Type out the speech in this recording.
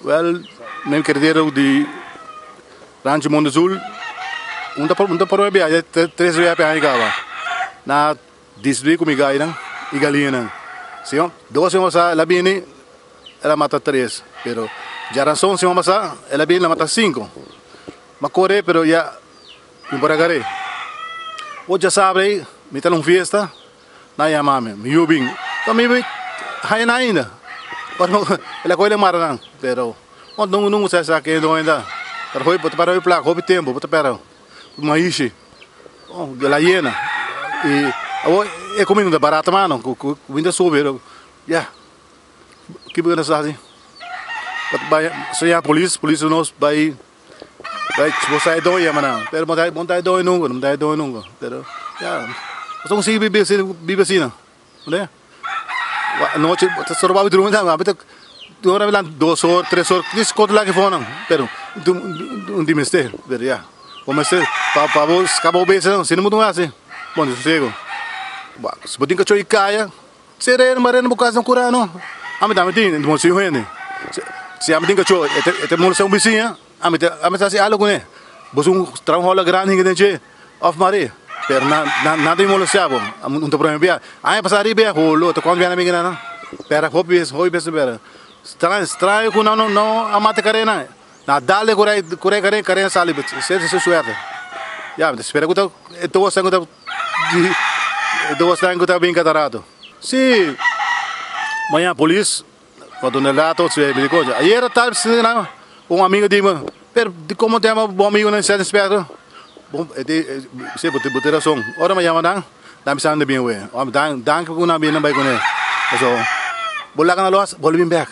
Wel, mi kerdero di Rancho Monte Azul, un ta un ta prome biaha, ya tres biaha pe aña kaba. Na distribui ku mi gainan i galiñanan. Siman, dos siman pasá el a bini, el a mata tres, pero djaranson siman pasá el a bini el a mata sinku. Mi a kore pero ya mi por a gar'é. Bo djasabra ei mi ta na un fiesta. Nan yama mi, mi yu bin. Ta mi bin haña nan ainda. El a kohe den mara nan, pero nungu nungu sa sa ken doño ta. Pero hopi bo ta pera hopi plaka, hopi tempo bo ta pera maishi, de la yena. I awor e kuminda ta barata mano, kuminda subi, ya. Ki bo ta hasi? Bo ta bai seña polis, polis nos bai bai bo sa e doño yama nan. Pero bo no ta e doño nunka, no ta e doño nunka. Pero ya, nos ta konsigui biba asina, biba asina, bo Anochi bo ta stroba bo drumi tambe, ora bo lanta dos or, tres or, dis koto laki afó nan, pero un di mester, pero ya, bo mester pa pa bo skapa bo bes, si no bo ta hasi, bon di sosiego. Si bo tin kachó di kaya. Serena marena bo casa no cura no. Ami tambe tin mon siu hende. Si ami tin cacho e ta molestia un bisiña ami ta ami ta haci algo cune. Bo su traha un hola grandi hinca den dje of mari pero nan nan ta bin molestia bo. Un ta prome bia. Aña pasa riba e holo ta cuanto bia nan bin kina nan. Pera hopi bes hopi bes ta pera. Straño straño cu nan no a mata carena. Nan a dal e curai curai carena carena sali esey su suerte. Ya mi ta spera cu ta e dos cu ta. Di dos aña ku ta bin kada rato. Si mañana polis pa duna rato si mi di kosa. Ayer tal un amigo di mi pero di komo ta yama bo amigonan sèt inspector? Bo e di si bo tin rason. Ora mi a yama nan nan bisa nan ta bin awe. Danki ku nan a bin nan bai kuné. Pasobra bo laga nan los bo lo bin bèk.